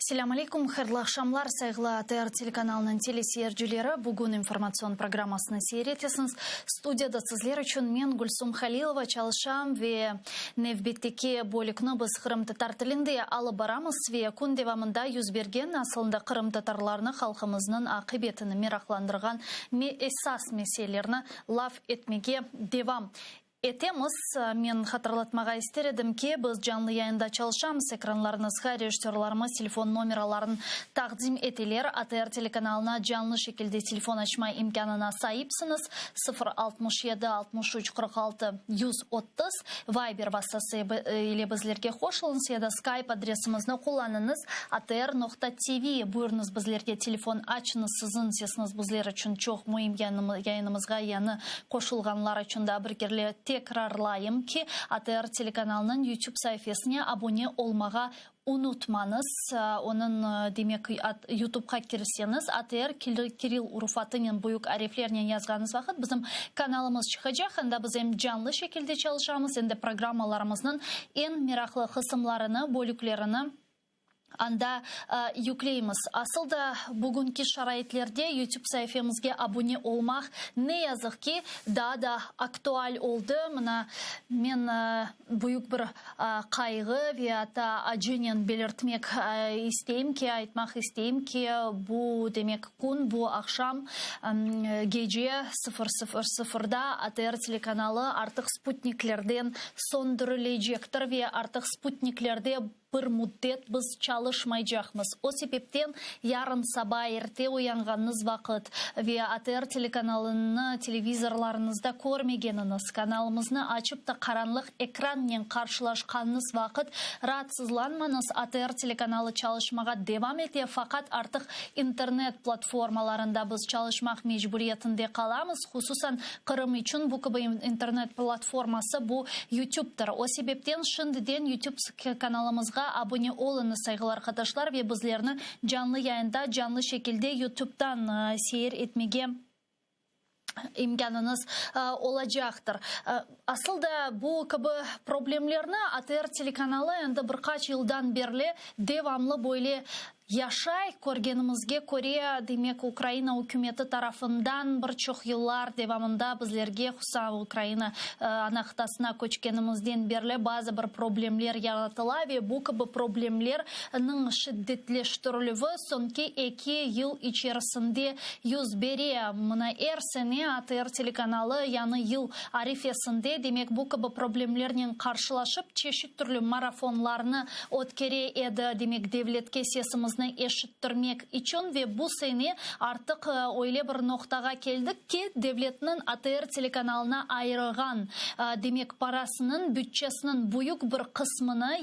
Selâm aleyküm, hayırlı aqşamlar, sayğılı ATR telekanalınıñ teleseyircileri. Bugün informatsion programmasını seyir etesiñiz. Studiyada sizler içün men, Gülsum Halilova, çalışam ve nevbetteki bölükni biz qırımtatar tilinde alıp baramız ve kün devamında yüz bergen, asılında qırımtatarlarnı, halqımıznıñ aqibetini meraqlandırğan esas meselelerni laf etmege devam etemiz. Men hatırlatmağa ister edim ki, biz canlı yayında çalışamız, ekranlarıñızğa rejissörlarımız telefon nomeralarını taqdim eteler. ATR telekanalına canlı şekilde telefon açma imkânına saipsiñiz, 0 67 63 46 130, Viber vastası ile bizlerge qoşulıñız ya da Skype adresimizni qullanıñız, atr noqta tv. Buyurıñız bizlerge telefon açıñız, siziñ sesiñiz bizler içün çoq müim, yayınımızğa yañı Qoşulğanlar içün daa bir kere tekrarlayım ki, ATR telekanalınıñ YouTube saifesine abone olmağa unutmañız. Onıñ, demek, YouTubeqa kirseñiz, ATR kiril urufatınen büyük ariflernen yazğanıñız vaqıt bizim kanalımız çıqacaq. Anda biz em canlı şekilde çalışamız, em de programmalarımıznıñ eñ meraqlı qısımlarını, bölüklerini Anda yükleymiz. Asıl da bugünki şaraitlerde YouTube saifemizge abune olmaq, ne yazıq ki, daa da aktual oldı. Mına, men büyük bir qayğı ve atta acınen belirtmek isteyim ki, aytmaq isteyim ki, bu, demek, kün, bu aqşam, gece sıfır sıfır sıfırda ATR telekanalı artıq sputniklerden söndürilecektir ve artıq sputniklerde Bir müddet biz çalışmaycaqmız. O sebepten yarın saba erte uyanğanıñız vaqıt ve ATR telekanalını televizorlarıñızda körmegeniñiz, kanalımıznı açıp ta qaranlıq ekrannen qarşılaşqanıñız vaqıt raatsızlanmañız, ATR telekanalı çalışmağa devam ete, faqat artıq internet platformalarında biz çalışmaq mecburiyetinde qalamız, hususan Qırım içün bu kibi internet platforması bu YouTube'tır. O sebepten şimdiden YouTube kanalımızğa abone oluñız, sayğılı arqadaşlar, ve bizlerni canlı yayında, canlı şekilde YouTube'dan seyir etmege imkânıñız olacaqtır. Asıl da bu kibi problemlerni ATR telekanalı endi bir qaç yıldan berli devamlı böyle Yaşay, körgenimizge köre, demek, Ukraina ükümeti tarafından bir çoq yıllar devamında bizlerge, hususan Ukraina ana qıtasına köçkenimizden berli bazı bir problemler yaratıla ve bu kibi problemlerniñ şiddetleştirilüvi soñki eki yıl içerisinde yüz bere. Mına er sene ATR telekanalı yañı yıl arifesinde, demek, bu kibi problemlernen qarşılaşıp, çeşit türlü marafonlarnı ötkere edi, demek, devletke sesimizni eşittirmek içün ve bu sene artıq öyle bir noqtağa keldik ki, devletniñ ATR telekanalına ayırğan, demek, parasınıñ, bütçesiniñ büyük bir qısmını,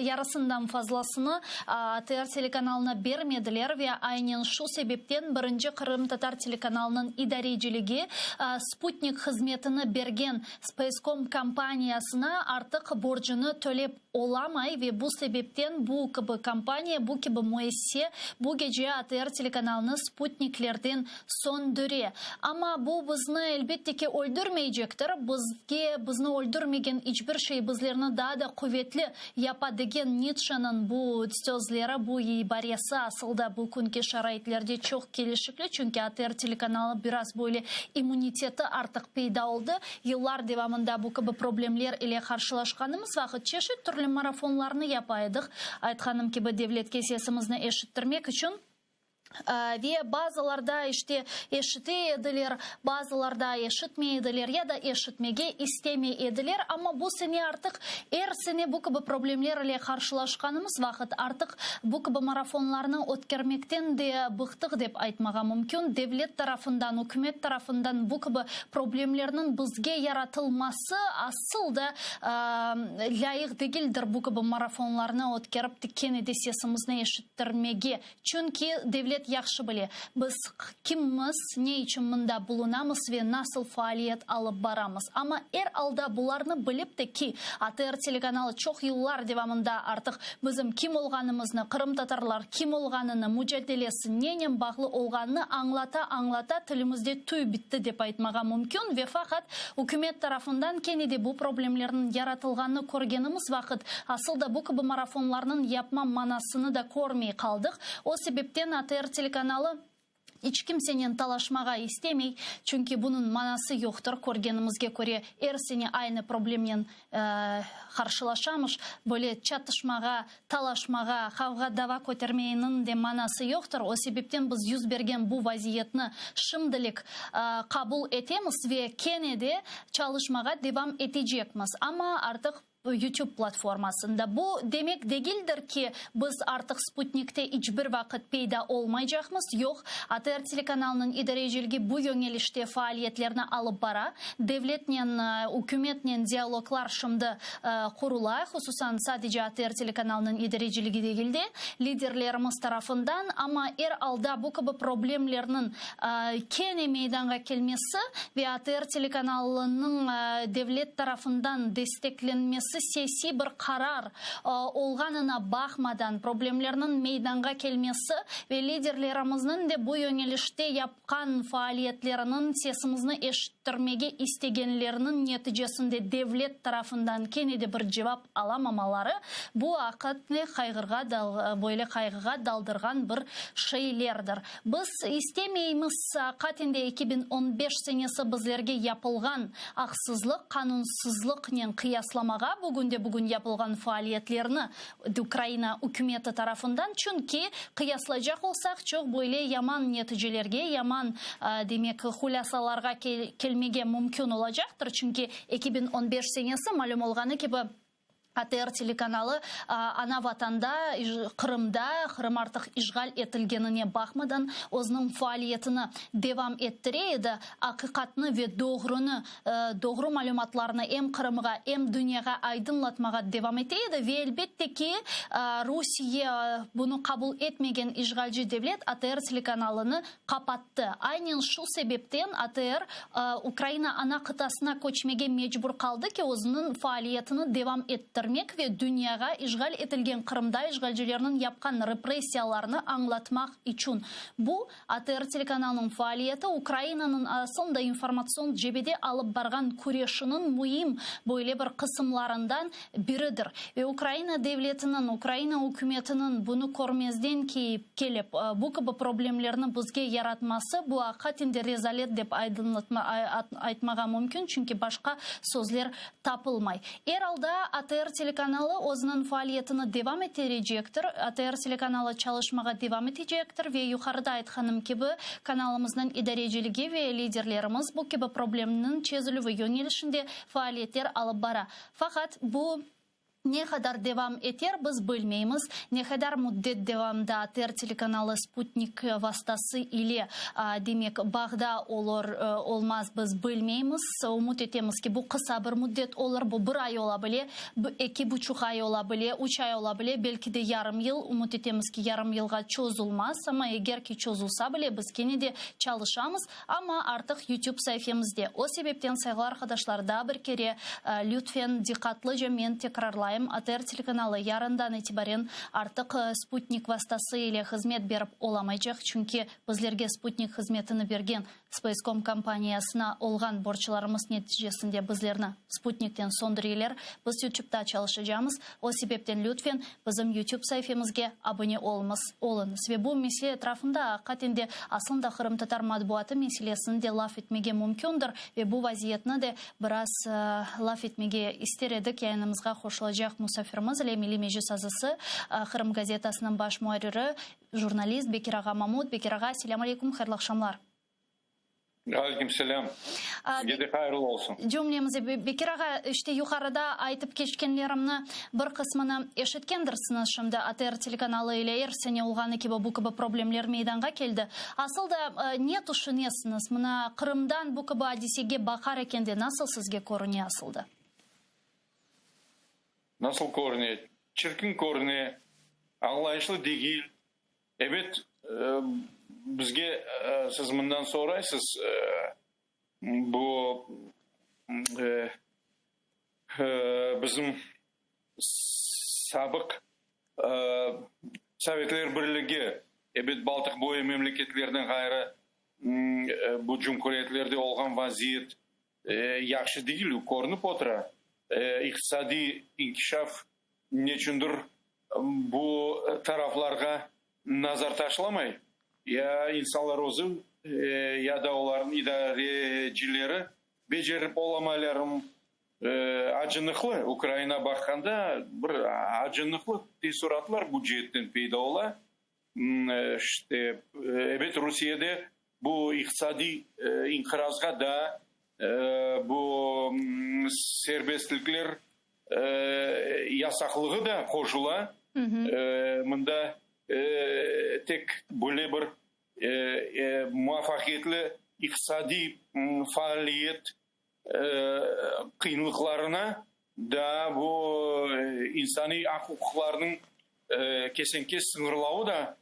yarısından fazlasını ATR telekanalına bermediler ve aynen şu sebepten birinci qırımtatar telekanalınıñ idareciligi sputnik hızmetini bergen Spacecom kompaniyasına artıq borcunı tölep olamay ve bu sebepten bu kibi kompaniya, bu kibi müessise bu gece ATR telekanalını sputniklerden söndüre. Amma bu bizni, elbette ki, öldürmeycektir. Bizge, bizni öldürmegen iç bir şey bizlerni daa da quvetli yapa degen Nitşeniñ bu sözleri, bu ibaresi asıl da bu künki şaraitlerde çoq kelişikli, çünki ATR telekanalı biraz böyle immuniteti artıq peyda oldı. Yıllar devamında bu kibi problemler ile qarşılaşqanımız vaqıt çeşit türlü marafonlarnı yapa edik, aytqanım kibi, devletke sesimizni eşittirmek içün. Ve bazılarda işte eşite ediler, bazılarda eşitmey ediler ya da eşitmege istemey ediler. Amma bu sene artıq er sene bu kibi problemler ile qarşılaşqanımız vaqıt artıq bu kibi marafonlarnı ötkermekten de bıqtıq dep aytmağa mümkün. Devlet tarafından, ükümet tarafından bu kibi problemlerniñ bizge yaratılması asıl da lâyıq degildir, bu kibi marafonlarnı ötkerip kene de sesimizni eşittirmege. Çünki devlet. Millet yahşı bile, biz kimmiz, ne içün mında bulunamız ve nasıl faaliyet alıp baramız. Amma er alda bularnı bilip de ki, ATR telekanalı çoq yıllar devamında artıq bizim kim olğanımıznı, qırımtatarlar kim olğanını, mucadelesi nenen bağlı olğanını añlata-añlata tilimizde tüy bitti dep aytmağa mümkün ve faqat ükümet tarafından kene de bu problemlerniñ yaratılğanını körgenimiz vaqıt asıl da bu kibi marafonlarnıñ yapma manasını da körmey qaldıq. O sebepten ATR telekanalı İç kimsenen talaşmağa istemey, çünki bunıñ manası yoqtır, körgenimizge köre, er sene aynı problemnen qarşılaşamış, böyle çatışmağa, talaşmağa, qavğa-dava kötermeyniñ de manası yoqtır, o sebepten biz yüz bergen bu vaziyetni şimdilik qabul etemiz ve kene de çalışmağa devam etecekmiz, amma artıq YouTube platformasında. Bu demek degildir ki, biz artıq sputnikte iç bir vaqıt peyda olmaycaqmız. Yoq, ATR telekanalınıñ idareciligi bu yöñelişte faaliyetlerni alıp bara. Devletnen, ükümetnen dialoglar şimdi qurula, hususan sadece ATR telekanalınıñ idareciligi degil de, liderlerimiz tarafından, amma er alda bu kibi problemlerniñ kene meydanğa kelmesi ve ATR telekanalınıñ devlet tarafından desteklenmesi siyasiy bir qarar olğanına baqmadan, problemlerniñ meydanğa kelmesi ve liderlerimizniñ de bu yöñelişte yapqan faaliyetleriniñ sesimizni eşittirmege istegenleriniñ neticesinde devlet tarafından kene de bir cevap alamamaları bu aqıtnı qayğırğa böyle qayğığa daldırğan bir şeylerdir. Biz istemeymiz, aqaten de 2015 senesi bizlerge yapılğan aqsızlıq, qanunsızlıqnen qıyaslamağa bugünde-bugün yapılğan faaliyetlerni Ukraina ükümeti tarafından, çünki qıyaslaycaq olsaq, çoq böyle yaman neticelerge, yaman, demek, hulâsalarğa kelmege mümkün olacaqtır, çünki 2015 senesi, malüm olğanı kibi, ATR telekanalı ana vatanda, Qırımda, Qırım artıq işğal etilgenine baqmadan, özüniñ faaliyetini devam ettire edi, aqiqatnı ve doğrunı, doğru malümatlarnı em Qırımğa, em dünyağa aydınlatmağa devam ete edi ve, elbette ki, Rusiye bunı qabul etmegen işğalci devlet ATR telekanalını qapattı. Aynen şu sebepten ATR Ukraina ana qıtasına köçmege mecbur qaldı ki, özüniñ faaliyetini devam ettirmek ve dünyağa işğal etilgen Qırımda işğalcilerniñ yapqan repressiyalarını añlatmaq içün. Bu, ATR telekanalınıñ faaliyeti Ukrainanıñ asılında informatsion cebede alıp barğan küreşiniñ müim böyle bir qısımlarından biridir. Ve Ukraina devletiniñ, Ukraina ükümetiniñ bunı körmezden kelip, bu kibi problemlerni bizge yaratması, bu aqiqaten de rezalet dep aytmağa mümkün, çünki başqa sözler tapılmay. Er alda, ATR telekanalı özüniñ faaliyetini devam ettirecektir, ATR telekanalı çalışmağa devam etecektir ve yuqarıda aytqanım kibi, kanalımıznıñ idareciligi ve liderlerimiz bu kibi problemniñ çezilüvi yöñelişinde faaliyetler alıp bara. Faqat bu ne qadar devam eter, biz bilmeymiz. Ne qadar müddet devamında ATR telekanalı sputnik vastası ile, demek, bağda olur, olmaz, biz bilmeymiz. Ümüt etemiz ki, bu qısa bir müddet olur, bu bir ay ola bile, eki buçuq ay ola bile, üç ay ola bile, belki de yarım yıl. Ümüt etemiz ki, yarım yılğa çozulmaz, amma eger ki çozulsa bile, biz kene de çalışamız. Amma artıq YouTube saifemizde. O sebepten, sayğılı arqadaşlar, daa bir kere, lütfen, diqqatlıca men tekrarlayım, ATR telekanalı yarından itibaren artıq sputnik vastası ile hızmet berip olamaycaq, çünki bizlerge sputnik hızmetini bergen Spacecom kompaniyasına olğan borclarımız neticesinde bizlerni sputnikten söndüreler. Biz YouTube'da çalışacamız. O sebepten, lütfen, bizim YouTube saifemizge abone olunız, oluñız. Ve bu mesele etrafında aqiqaten de aslında qırımtatar matbuatı meselesini de laf etmege mümkündir ve bu vaziyetni de biraz laf etmege ister edik. Yayınımızğa qoşulacaq musafirimiz ile Milliy Meclis azası, Qırım gazetasınıñ baş muarriri, jurnalist Bekir ağa Mamut. Bekir ağa, selâm aleyküm, hayırlı aqşamlar. Aleyküm selâm. Sizge de hayırlı olsun. Cümlemize, Bekir ağa, işte yuqarıda aytıp keçkenlerimni bir qısmını eşitkendirsiñiz. Şimdi ATR telekanalı ile er sene olğanı kibi bu kibi problemler meydanğa keldi. Asıl da ne tüşünesiñiz? Mına Qırımdan bu kibi adisege baqar ekende nasıl sizge körüne asıl da? Nasıl körüne? Çirkin körüne, añlayışlı degil. Ebet, Bizge siz mından soraysız, bu bizim sabıq Sovetler Birligi, ebet, Baltıq boyu memleketlerden ğayrı bu cumhuriyetlerde olğan vaziyet yahşı degil, körünip otura. İqtisadiy inkişaf neçündir bu taraflarğa nazar taşlamay, ya insanlar özü, ya da olarnıñ idarecileri becerip olamaylarmı, acınıqlı, Ukraina baqqanda bir acınıqlı teessuratlar bu ceetten peyda ola. İşte, ebet, Rusiyede bu iqtisadiy inqirazğa da bu serbestlikler yasaqlığı da qoşula. Mında tek böyle bir muvafaqiyetli iqtisadiy faaliyet qıyınlıqlarına da bu insaniy aq-uquqlarnıñ kesen-kes sıñırlavı da,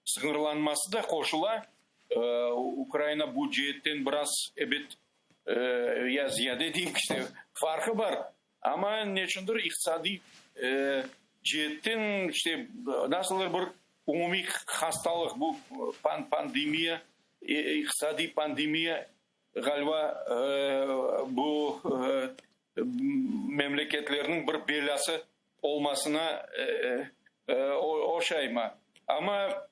sıñırlanması da qoşula. Ukraina bu ceetten biraz, ebet, ya ziyade deyik, işte, farqı bar. Amma neçündir iqtisadiy ceetten, işte, nasıldır bir umumiy hastalıq, bu pandemiya, iqtisadiy pandemiya Ğaliba, bu memleketlerniñ bir belâsı olmasına oşayma. Amma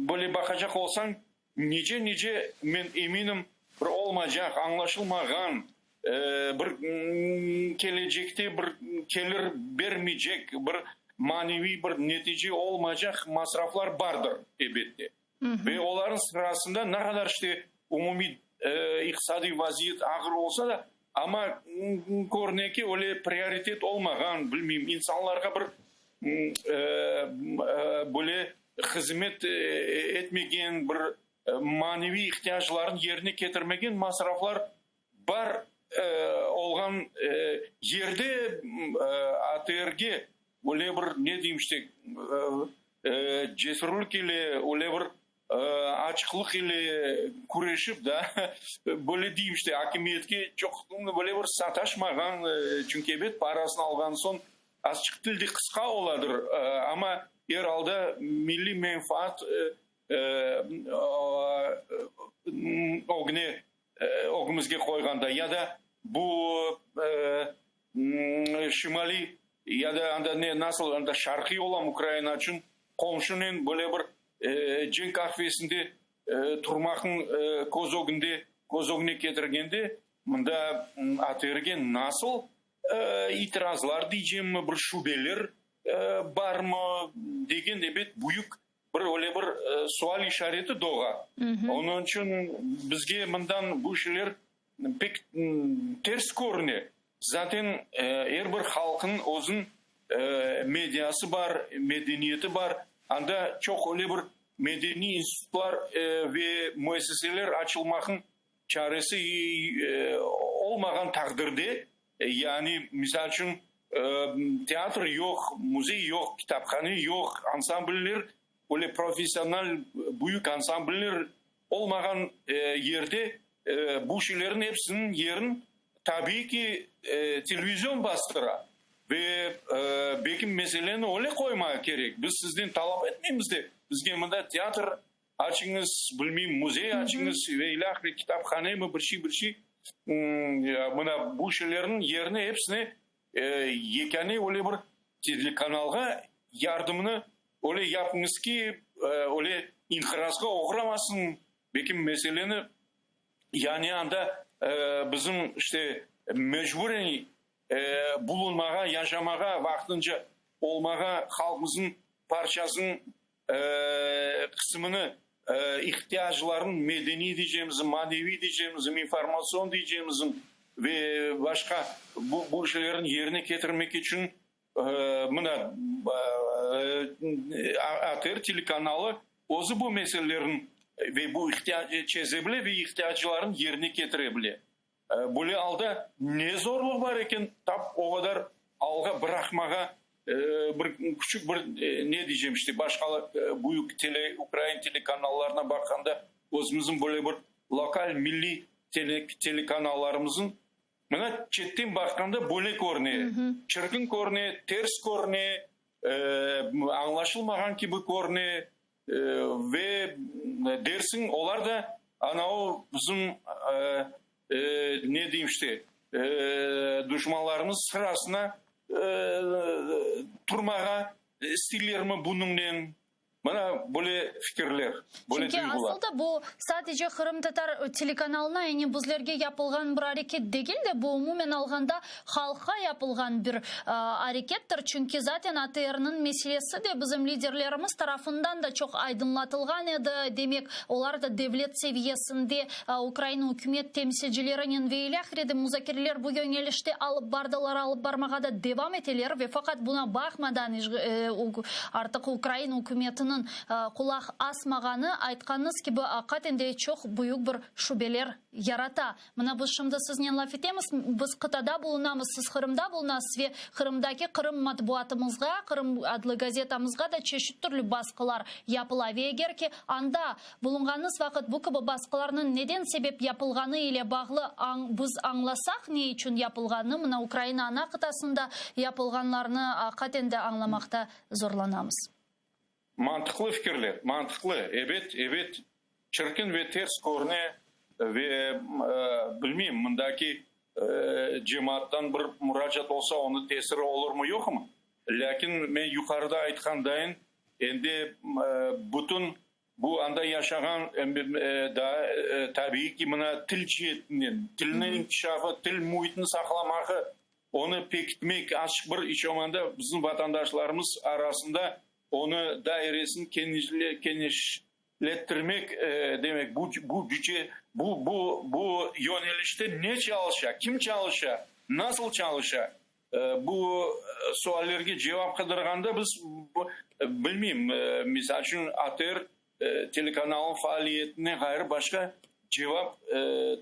böyle baqacaq olsañ, nice-nice, men eminim, bir olmaycaq, añlaşılmağan, bir kelecekte bir kelir bermeycek, bir maneviy bir netice olmaycaq masraflar bardır, elbette. Ve olarnıñ sırasında ne qadar işte umumiy iqtisadiy vaziyet ağır olsa da, amma körüne ki, öyle prioritet olmağan, bilmeyim, insanlarğa bir böyle hızmet etmegen, bir maneviy ihtiyaclarını yerine ketirmegen masraflar bar olğan yerde ATRge öyle bir, ne deyim işte, cesürlik ile, öyle bir açıqlıq ile küreşip da, böyle deyim işte, akimiyetke çoq böyle bir sataşmağan, çünki ebet parasını alğan soñ azçıq til de qısqa oladır, amma er alda milliy menfaat ögüne ögümizge qoyğanda ya da bu şimaliy ya da anda ne nasıl anda şarqiy olam Ukraina içün qomşunen böyle bir cenk arfesinde turmaqnıñ köz ögünde köz ögüne ketirgende mında ATRge nasıl itirazlar diycemmi bir şübeler barmı degen ebet büyük Bir öyle bir sual işareti doğa. Onıñ içün bizge mından bu şeyler pek ters körüne. Zaten er bir halqnıñ özüniñ mediası bar, medeniyeti bar. Anda çoq öyle bir medeniy institutlar ve müessiseler açılmaqnıñ çaresi olmağan taqdirde, yani, misal içün, teatr yoq, müzey yoq, kitaphane yoq, ansambller, öyle professional büyük ansambller olmağan yerde bu şeylerniñ episiniñ yerin tabiiy ki, televizion bastıra. Ve belki meseleni öyle qoymağa kerek, biz sizden talap etmeymiz de, bizge mında teatr Açıñız, bilmeyim, müzey açıñız ve ilâhre, kitaphanemi, bir şey, bir şey. Mına bu şeylerniñ yerine episine yekâne öyle bir telekanalğa yardımnı öyle yapıñız ki, öyle inqirazğa oğramasın, belki meseleni, yani anda bizim işte mecburen bulunmağa, yaşamağa, vaqtınca olmağa halqımıznıñ parçasınıñ qısmını, ihtiyaclarnıñ medeniy diycemizmi, maneviy diycemizmi, informatsion diycemizmi ve başqa bu şeylerni yerine ketirmek içün mına ATR telekanalı özü bu meselelerniñ ve bu çeze bile ve ihtiyaclarnı yerine ketire bile. Böyle alda ne zorluq bar eken, tap o qadar alğa bıraqmağa? bir küçük bir ne diycem işte başqa büyük tele ukrain telekanallarına baqqanda özümizniñ böyle bir lokal milliy telekanallarımıznıñ mına çetten baqqanda böyle körüne, çirkin körüne, ters körüne, añlaşılmağan kibi körüne ve dersiñ olar da ana o bizim ne deyim işte duşmanlarımız sırasına turmağa isteylermi bunıñnen? Mına böyle fikirler, böyle Çünki duyğular. asıl da bu sadece qırımtatar telekanalına, yani bizlerge yapılğan bir areket degil de, bu umumen alğanda halqqa yapılğan bir arekettir. Çünki zaten ATRniñ meselesi de bizim liderlerimiz tarafından da çoq aydınlatılğan edi. Demek, olar da devlet seviyesinde Ukraina ükümet temsilcilerinen ve ilâhre de muzakereler bu yöñelişte alıp bardılar, alıp barmağa da devam eteler ve faqat buna baqmadan artıq Ukraina ükümetiniñ qulaq asmağanı, aytqanıñız kibi, aqaten de çoq büyük bir şübeler yarata. Mına biz şimdi siznen laf etemiz, biz qıtada bulunamız, siz Qırımda bulunasız ve Qırımdaki Qırım matbuatımızğa, Qırım adlı gazetamızğa da çeşit türlü basqılar yapıla ve eger ki anda bulunğanıñız vaqıt bu kibi basqılarnıñ neden sebep yapılğanı ile bağlı biz añlasaq ne içün yapılğanını, mına Ukraina ana qıtasında yapılğanlarnı aqaten de añlamaqta zorlanamız. Mantıqlı fikirler, mantıqlı, ebet, ebet, çirkin ve ters körüne ve, bilmeyim, mındaki cemaattan bir muracaat olsa, onıñ tesiri olurmı, yoqmı, lâkin men yuqarıda aytqandayın, endi bütün bu anda yaşağan, daa tabiiy ki, mına til ceetinden, tilniñ inkişafı, til müitini saqlamağı, Onı pekitmek, açıq bir iç olmağanda bizim vatandaşlarımız arasında onı dairesini kenişlettirmek demek, bu bu cüce bu bu bu yönelişte ne çalışa, kim çalışa, nasıl çalışa, bu suallerge cevap qıdırğanda biz, bilmeyim, misal içün, ATR telekanalınıñ faaliyetine ğayrı başqa cevap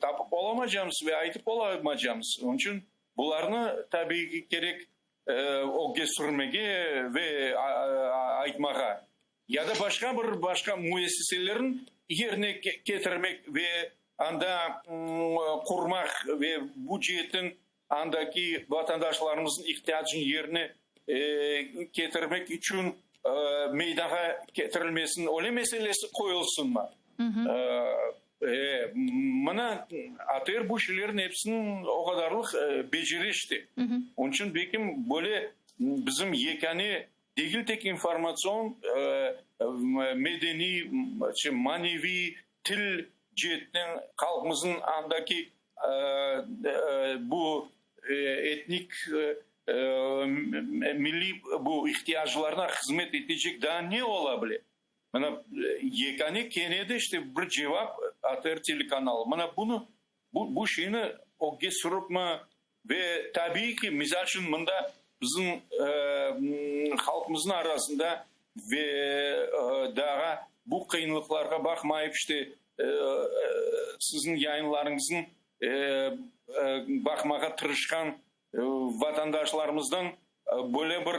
tapıp olamacamız ve aytıp olamacamız. Onıñ içün bularnı, tabiiy ki, kerek ögge sürmege ve aytmağa. Ya da başqa bir başqa müessiselerniñ yerine ketirmek ve anda qurmaq ve bu ceetten andaki vatandaşlarımıznıñ ihtiyacını yerine ketirmek içün meydanğa ketirilmesiniñ öyle meselesi qoyulsınmı? Mına, ATR bu şeylerniñ episini o qadarlıq becere işte. Onıñ içün belkim böyle bizim yekâne degil tek informatsion, medeniy, maneviy, til ceetten halqımıznıñ andaki bu etnik, milliy bu ihtiyaclarına hızmet etecek daa ne ola bile? Mına, yekâne kene de işte bir cevap ATR telekanalı. Mına bunı, bu, bu şeyni ögge sürüpmi ve tabiiy ki, misal içün, mında bizim halqımıznıñ arasında ve daa bu qıyınlıqlarğa baqmayıp, işte, siziñ yayınlarıñıznı baqmağa tırışqan vatandaşlarımızdan böyle bir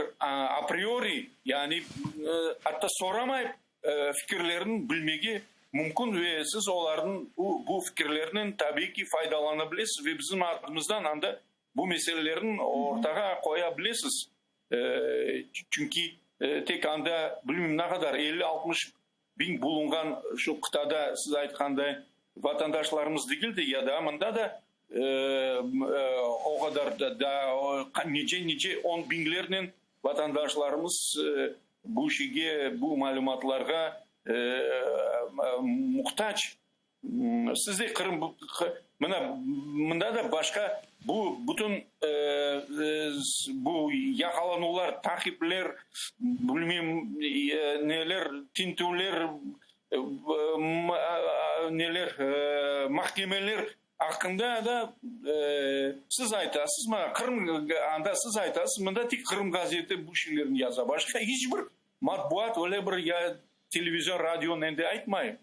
apriori, yani atta soramayıp fikirlerini bilmege mümkün ve siz olarnıñ bu fikirlerinen tabiiy ki faydalana bilesiz ve bizim adımızdan anda bu meselelerni ortağa qoya bilesiz. Çünki tek anda bilmeyim ne qadar 50-60 biñ bulunğan şu qıtada siz aytqanday vatandaşlarımız degil de, ya da mında da o qadar da nice-nice on biñlernen vatandaşlarımız bu şeyge, bu malümatlarğa muhtac. Siz de Qırım, mına, mında da başqa bu bütün bu yaqalanuvlar, taqipler, bilmem neler, tintüvler, neler, mahkemeler aqqında da siz aytasız, mına, Qırım, anda siz aytasız, mında tek Qırım gazeti bu şeylerni yaza, başqa iç bir matbuat öyle bir ya televizion, radionen de aytmay.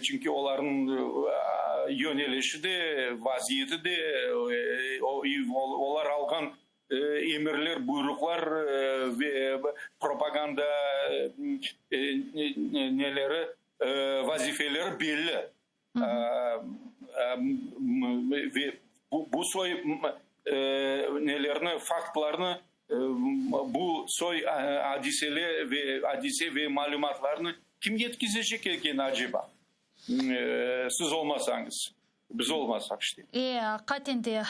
Çünki olarnıñ yönelişi de, vaziyeti de, olar alğan. Emirler, buyruqlar ve propaganda neleri, vazifeleri belli. Ve bu soy nelerni, faktlarnı, bu soy adisele ve adise ve malümatlarnı kim yetkizecek eken aceba, siz olmasañız? Biz olmasaq işte. E, aqiqaten de,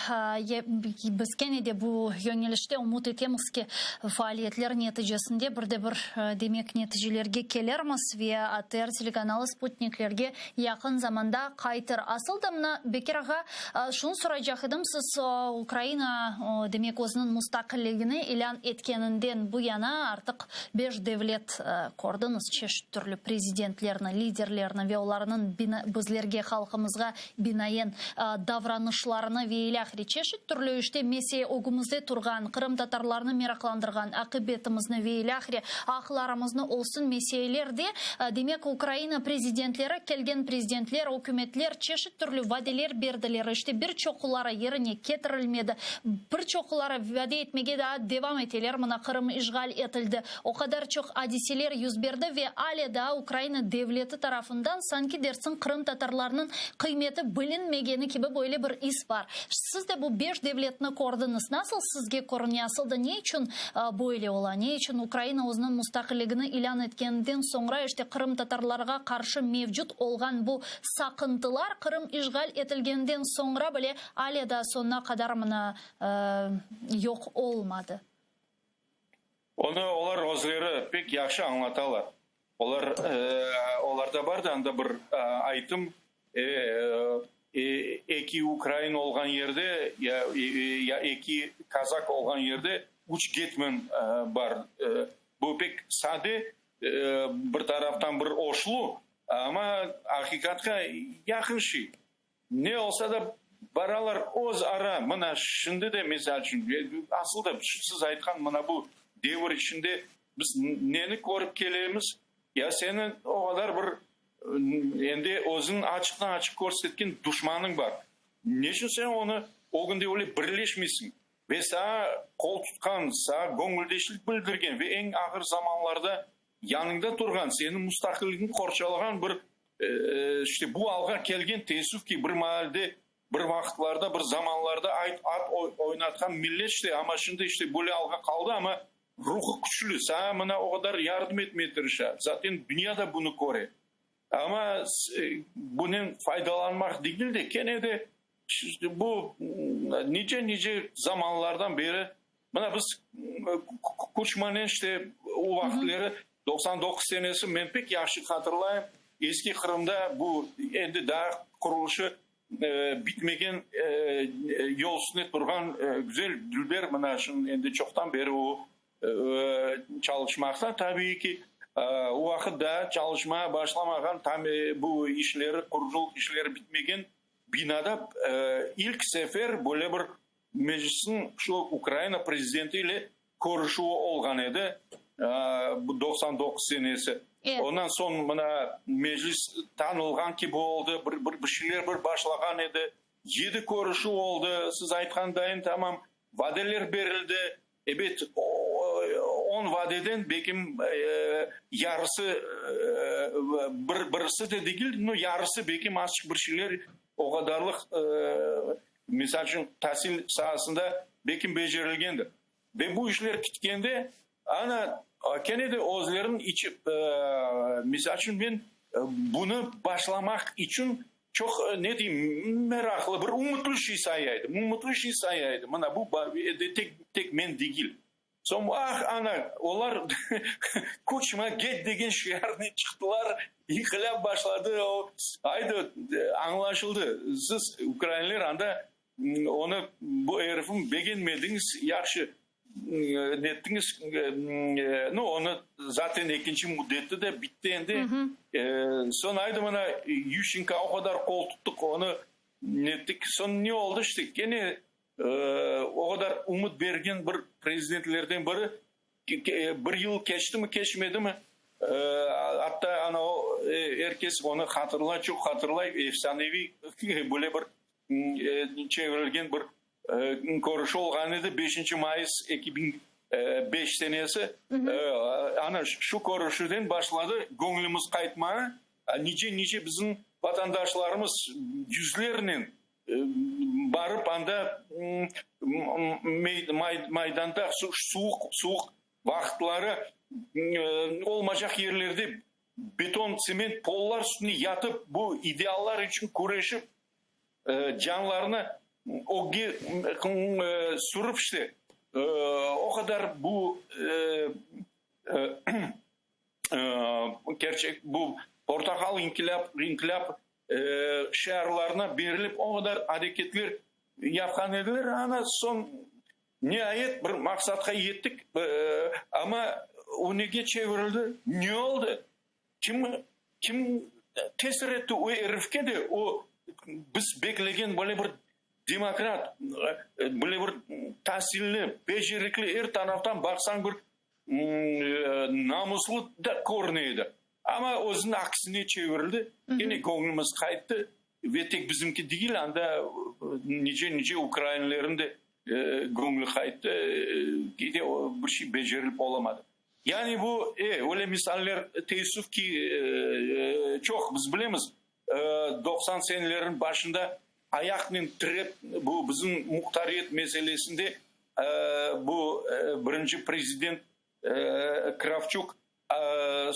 biz kene de bu yöñelişte ümüt etemiz ki, faaliyetler neticesinde bir de bir, demek, neticelerge kelirmiz ve ATR telekanalı sputniklerge yaqın zamanda qaytır. Asıl da mına, Bekir ağa, şunı soraycaq edim, siz Ukraina, demek, özüniñ mustaqilligini ilân etkeninden bu yana artıq beş devlet kördiñiz, çeşit türlü prezidentlerni, liderlerni ve olarnıñ bizlerge, halqımızğa binaen davranışlarını ve ilâhre çeşit türlü işte mesele ögümizde turğan, qırımtatarlarnı meraqlandırğan aqibetimizni ve ilâhre aqlarımıznı olsun meselelerde, demek, Ukraina prezidentleri, kelgen prezidentler, ükümetler çeşit türlü vadeler berdiler, işte bir çoquları yerine ketirilmedi, bir çoquları vade etmege daa devam eteler, mına Qırım işğal etildi, o qadar çoq adiseler yüz berdi ve ale daa Ukraina devleti tarafından sanki dersiñ qırımtatarlarnıñ qıymeti bilinmegeni kibi böyle bir is bar. Siz de bu beş devletni kördiñiz. Nasıl sizge körüne, asıl da ne içün böyle ola? Ne içün Ukraina özüniñ mustaqilligini ilân etkeninden soñra işte qırımtatarlarğa qarşı mevcut olğan bu saqıntılar Qırım işğal etilgeninden soñra bile ale daa soñuna qadar mına yoq olmadı? Onı olar özleri pek yahşı añlatalar. Olar, olarda bar da anda bir aytım, eki ukrain olğan yerde ya ya eki kazak olğan yerde üç getmen bar. Bu pek sade, bir taraftan bir oşlu, amma aqiqatqa yaqın şey. Ne olsa da, baralar öz ara, mına şimdi de, misal içün, asıl da siz aytqan mına bu devir içinde biz neni körip kelemiz, ya seni o qadar bir endi özüniñ açıqtan-açıq körsetken duşmanıñ bar, ne içün sen onı ögünde öyle birleşmeysiñ ve saña qol tutqan, saña göñüldeşlik bildirgen ve eñ ağır zamanlarda Yanıñda turğan, seniñ mustaqilligiñni qorçalağan bir, işte, bu alğa kelgen, teessüf ki, bir maalde, bir vaqıtlarda, bir zamanlarda ayt, at oynatqan millet, işte, amma şimdi, işte, böyle alğa qaldı, amma ruhı küçlü, saña mına o qadar yardım etmege tırışa, zaten dünya da bunı köre. Amma bunen faydalanmaq degil de, kene de, bu nice-nice zamanlardan beri Mına biz Kuçmanen işte o vaqıtları, 99 senesi, men pek yahşı hatırlayım, Eski Qırımda bu endi daa qurulışı bitmegen yol üstünde turğan güzel, dülber mına şimdi endi çoqtan beri o çalışmaqta, tabiiy ki, o vaqıt daa çalışmağa başlamağan, tam bu işleri, qurucılıq işleri bitmegen binada ilk sefer böyle bir Meclisniñ şu Ukraina prezidenti ile körüşüvi olğan edi, bu 99 senesi. Ondan soñ mına Meclis tanılğan kibi oldı, bir bir bir şeyler bir başlağan edi. Yedi körüşüv oldı, siz aytqandayın, tamam, vadeler berildi. Ebet, on vadeden belkim yarısı, bir birisi de degil, no yarısı belkim azçıq bir şeyler o qadarlıq, misal içün, tasil saasında belkim becerilgendir. Ve bu işler kitkende, ana, kene de özleriniñ içi, misal içün, men bunı başlamaq içün Çoq, ne deyim, meraqlı, bir ümütli şey saya edim, ümütli şey saya edim. Mına bu tek, tek men degil. Soñ, ah, ana, olar Kuçma get degen şiarnen çıqtılar, inqilâp başladı, o, aydı, añlaşıldı, siz, ukrainler, anda onı, bu erifni begenmediñiz, yahşı nettiñiz, nu, onı zaten ekinci müddeti de bitti endi. Soñ, aydı, mına, Yuşçenko o qadar qol tuttıq, onı nettik. Soñ ne oldı? İşte, kene o qadar ümüt bergen bir prezidentlerden biri bir yıl keçtimi, keçmedimi, atta ana o, er kes onı hatırlay, çoq hatırlay, efsaneviy böyle bir çevirilgen bir. Körüşü olğan edi, beşinci mayıs 2005 senesi. Ana şu körüşüvden başladı göñlümiz qaytmağa. Nice-nice bizim vatandaşlarımız yüzlernen barıp anda Maydanda suvuq vaqıtları olmaycaq yerlerde beton, tsement pollar üstünde yatıp, bu ideallar içün küreşip, Canlarını ögge sürip işte, o qadar bu kerçek, bu portaqal inqilâp, inqilâp şiarlarına berilip o qadar areketler yapqan ediler, ana soñ niayet bir maqsatqa yettik, amma o nege çevirildi, ne oldı? Kim, kim tesir etti o erifke de, o biz beklegen böyle bir demokrat, böyle bir tasilli, becerikli, er taraftan baqsañ bir namuslı da körüne edi. Amma özüniñ aksine çevirildi, kene göñlümiz qayttı ve tek bizimki degil, anda nice-nice ukrainlerniñ de göñlü qayttı, bir şey becerilip olamadı. Yani bu, e, öyle misaller, teessüf ki, çoq. Biz bilemiz, 90 senelerniñ başında ayaqnen tirep bu bizim muhtariyet meselesinde bu birinci prezident Kravçuk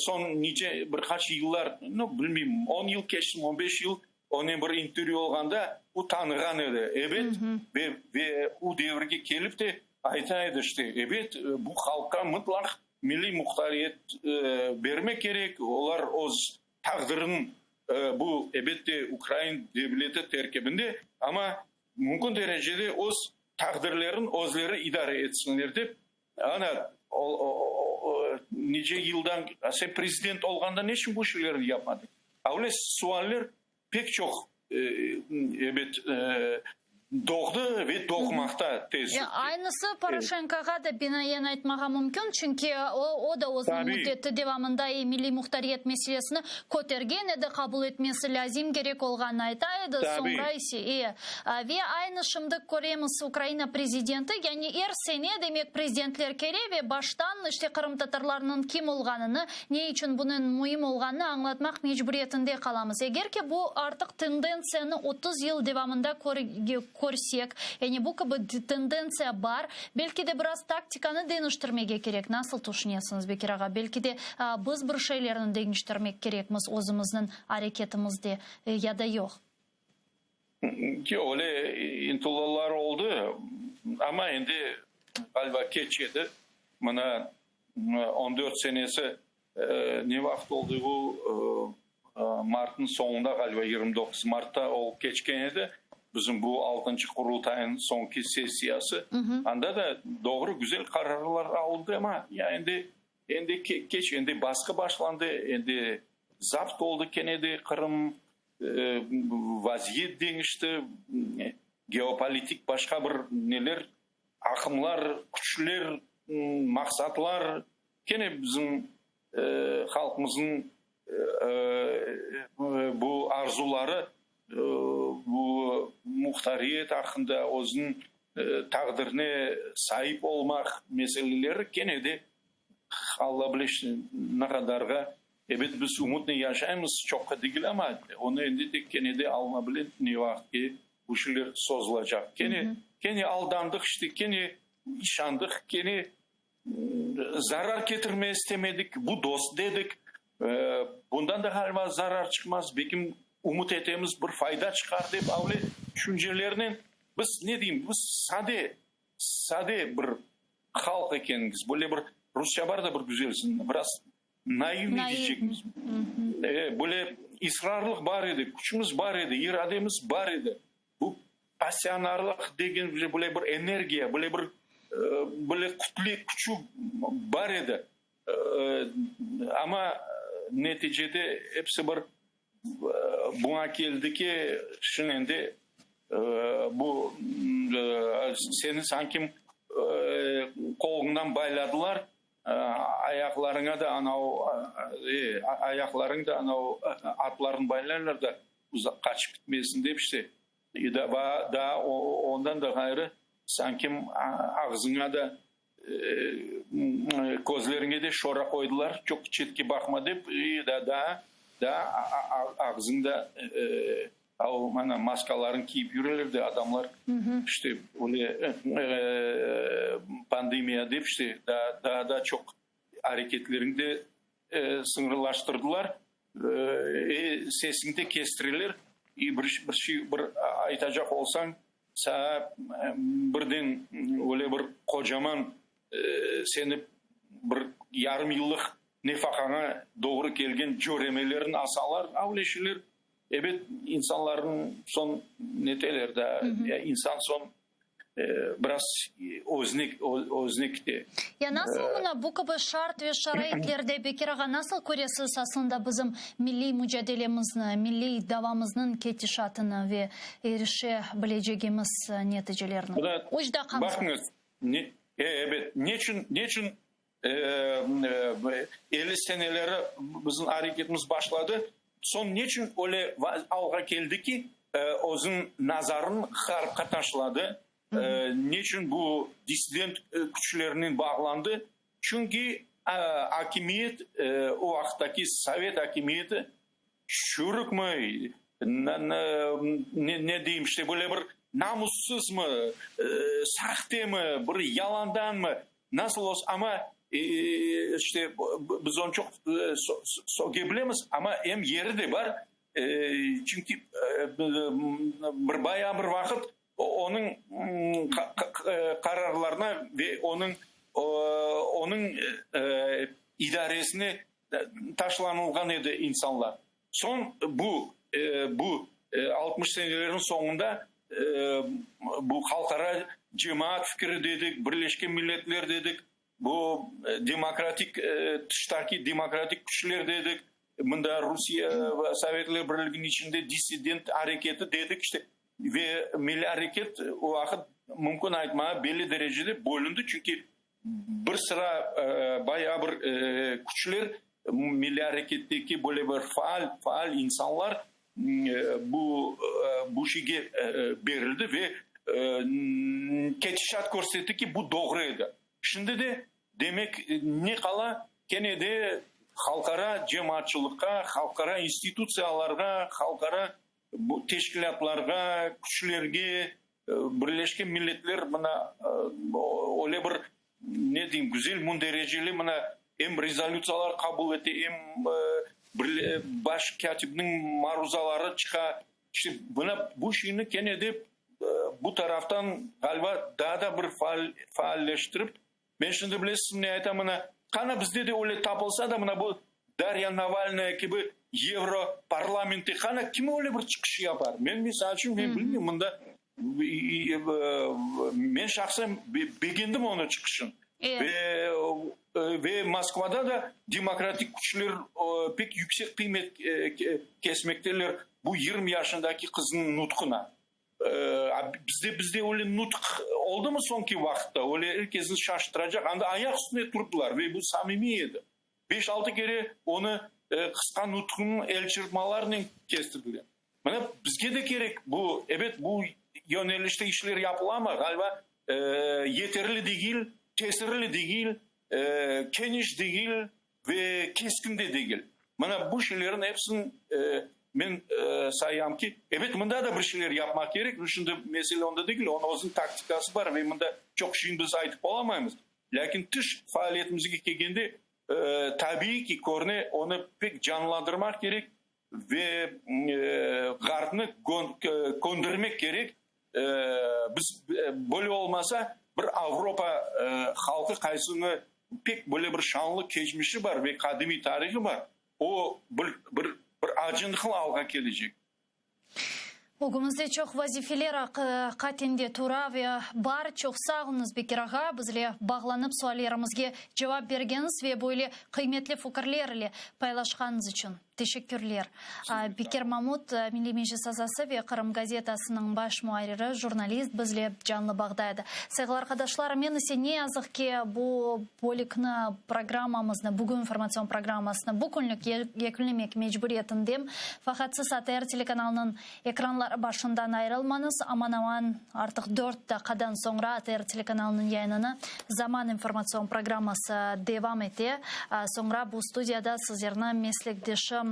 soñ nice bir qaç yıllar, nu, bilmeyim, on yıl keçtimi, on beş yıl, onen bir intervyu olğanda o tanığan edi, ebet, ve, ve o devirge kelip de Ayta edi, işte, ebet, bu halqqa mıtlaq milliy muhtariyet bermek kerek, olar öz taqdirin, bu, ebette, ukrain devleti terkibinde, amma mümkün derecede öz taqdirlerin özleri idare etsinler dep, ana, nice yıldan, sen prezident olğanda ne içün bu şeylerni yapmadıñ? A öyle sualler Pek çoq, ebet, doğdı ve doğmaqta, teessüf ki. Aynısı Poroşenkoğa da binaen aytmağa mümkün, çünki o, o da özüniñ müddeti devamında milliy muhtariyet meselesini kötergen edi, qabul etmesi lâzim kerek olğanını ayta edi, soñra ise, e. Ve aynı şimdi köremiz, Ukraina prezidenti, yani er sene, demek, prezidentler kele ve baştan, işte, qırımtatarlarnıñ kim olğanını, Ne içün bunıñ müim olğanını añlatmaq mecburiyetinde qalamız. Eger ki bu artıq tendentsiyanı 30 yıl devamında körsek, yani bu kibi tendentsiya bar, belki de biraz taktikanı deñiştirmege kerek. Nasıl tüşünesiñiz, Bekir ağa? Belki de biz bir şeylerni deñiştirmek kerekmiz özümizniñ areketimizde ya da yoq? Yoq, öyle ıntılalar oldı, amma endi, ğaliba, keç edi. Mına, on dört senesi ne vaqıt oldı bu, martnıñ soñunda, ğaliba, 29 martta olıp keçken edi, bizim bu altıncı Qurultaynıñ soñki sessiyası. Anda da doğru, güzel qararlar alındı, amma ya endi, endi keç, endi basqı başlandı, endi zapt oldı kene de Qırım, Vaziyet deñişti, geopolitik başqa bir neler, aqımlar, küçler, maqsatlar, kene bizim halqımıznıñ bu arzuları, bu muhtariyet aqqında, özüniñ taqdirine saip olmaq meseleleri kene de, Alla bile, ne qadarğa Ebet, biz ümütnen yaşaymız, çoqqa degil, amma onı endi tek kene de Alla bile, ne vaqıtke bu şeyler sozulacaq. Kene, kene aldandıq işte, kene işandıq, kene zarar ketirmeye istemedik, bu dost dedik, bundan da ğaliba zarar çıqmaz, belkim ümüt etemiz, bir fayda çıqar dep, avle tüşüncelernen biz, ne deyim, biz sade, sade bir halq ekenmiz, böyle bir rusça bar da bir güzel, biraz Naivniy diycekmiz. Böyle israrlıq bar edi, küçümiz bar edi, irademiz bar edi. Bu passionarlıq degen böyle bir energiya, böyle bir böyle kütle küçü bar edi. Amma neticede episi bir buña keldi ki, şimdi endi bu seni sanki qoluñdan bayladılar, Ayaqlarıña da anau, ayaqlarıñ da anau atlarnı baylarlar da, uzaq qaçıp gitmesin dep işte. Daa ondan da ğayrı. Sankim ağzıña da, közleriñe de şora qoydılar, çoq çetke baqma dep, daa daa ağzıñda mana maskalarını kiyip yüreler de adamlar, işte öyle pandemiya dep, işte daa da çoq areketleriñi de sıñırlaştırdılar, sesiñi de kestireler, bir bir şey bir aytacaq olsañ, saña birden öyle bir qocaman seni bir yarım yıllıq nefaqaña doğru kelgen cöremelerin asalar, a öyle şeyler, ebet, insanlarnıñ soñ neteler da, insan soñ biraz özüne özüne kite. Ya nasıl mına bu kibi şart ve şaraitlerde, Bekir ağa, nasıl köresiz aslında bizim milliy mücadelemizni, milliy davamıznıñ ketişatını ve erişe bilecegimiz neticelerni? Üç daqqamız var. Baqıñız, ne, ebet, neçün, neçün 50 seneleri bizim areketimiz başladı, soñ neçün öyle alğa keldi ki, özüniñ nazarını ğarpqa taşladı, neçün bu dissident küçlerinen bağlandı? Çünki akimiyet, o vaqıttaki sovet akimiyeti çürükmi, ne deyim, işte böyle bir namussızmı, sahtemi, bir yalandanmı, Nasıl olsa, amma işte biz onı çoq söge bilemiz, amma em yeri de bar, çünki bir bayağı bir vaqıt onıñ qararlarına ve onıñ onıñ idaresine taşlanılğan edi insanlar. Soñ bu bu 60 senelerniñ soñunda bu halqara cemaat fikri dedik, Birleşken Milletler dedik, bu demokratik tıştaki demokratik küçler dedik, mında Rusiye ve Sovetler Birliginiñ içinde dissident areketi dedik, işte, ve milliy areket o vaqıt, mümkün aytmağa, belli derecede bölündi, çünki Bir sıra bayağı bir küçler, milliy areketteki böyle bir faal, faal insanlar bu bu şeyge berildi ve ketişat körsetti ki, bu doğru edi. Şimdi de, demek, ne qala, kene de halqara cemaatçılıqqa, halqara institutsiyalarğa, halqara bu teşkilâtlarğa, küçlerge, Birleşken Milletler mına öyle bir, ne deyim, güzel mündereceli mına em rezolütsiyalar qabul ete, em baş kâtibniñ maruzaları çıqa. İşte, mına bu şeyni kene de bu taraftan, ğaliba, daa da bir faalleştirip, Men şimdi bilesizmi ne aytam, mına, qana bizde de öyle tapılsa da, mına bu Darya Navalnaya kibi Yevroparlamentte qana kim öyle bir çıqış yapar? Men, misal içün, men bilmeyim, mında men şahsen begendim onıñ çıqışın. Ve, ve Moskvada da demokratik küçler pek yüksek qıymet kesmekteler bu 20 yaşındaki qıznıñ nutquna. Bizde, bizde öyle nutq oldumı soñki vaqıtta, öyle er kesni şaştıracaq, anda ayaq üstünde turdılar ve bu samimiy edi. Beş-altı kere onı qısqa nutqunıñ elçırpmalarnen kestirdiler. Mına bizge de kerek bu, ebet, bu yönelişte işler yapıla, amma, ğaliba, yeterli degil, tesirli degil, keniş degil ve keskin de degil. Mına bu şeylerniñ episini men sayam ki, ebet, mında da bir şeyler yapmaq kerek, şimdi mesele onda degil, onıñ özüniñ taktikası bar ve mında çoq şeyni biz aytıp olamaymız. Lâkin tış faaliyetimizge kelgende, tabiiy ki, körüne, onı pek canlandırmaq kerek ve Ğarpnı köndirmek kerek. Biz böyle olmasa, bir Avropa halqı qaysını pek böyle bir şanlı keçmişi bar ve qadimiy tarihı bar, o bir bir bir acınıqlı alğa kelecek. Ögümizde çoq vazifeler aqiqaten tura ve bar. Çoq sağ oluñız, Bekir ağa, bizle bağlanıp suallerimizge cevap bergeniñiz ve böyle qıymetli fikirler ile paylaşqanıñız içün. Teşekkürler. Bekir Mamut, Milliy Meclis azası ve Qırım gazetasınıñ baş muarriri, jurnalist bizle canlı bağda edi. Sayğılı arqadaşlar, men ise ne yazıq ki, bu bölükni, programmamıznı, bugün informatsion programmasını bu künlük yekünlemek mecburiyetindem. Faqat siz ATR telekanalınıñ Ekranları başından ayrılmañız, aman-aman artıq dört daqqadan soñra ATR telekanalınıñ yayınını Zaman informatsion programması devam ete. Soñra bu studiyada sizlerni meslekdeşim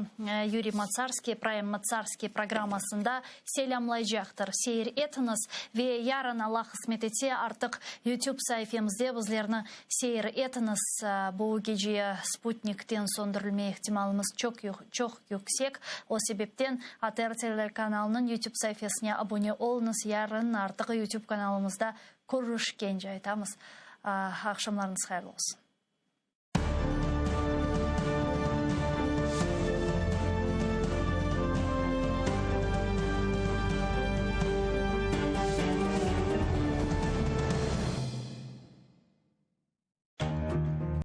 Yuriy Matsarskiy Prime Matsarskiy programmasında selâmlaycaqtır. Seyir etiñiz ve yarın, Allah qısmet etse, artıq YouTube saifemizde bizlerni seyir etiñiz. Bu gece sputnikten söndürilme ihtimalımız çoq çoq yüksek. O sebepten ATR telekanalınıñ YouTube saifesine abone oluñız. Yarın artıq YouTube kanalımızda körüşkence aytamız. Aqşamlarıñız hayırlı olsun.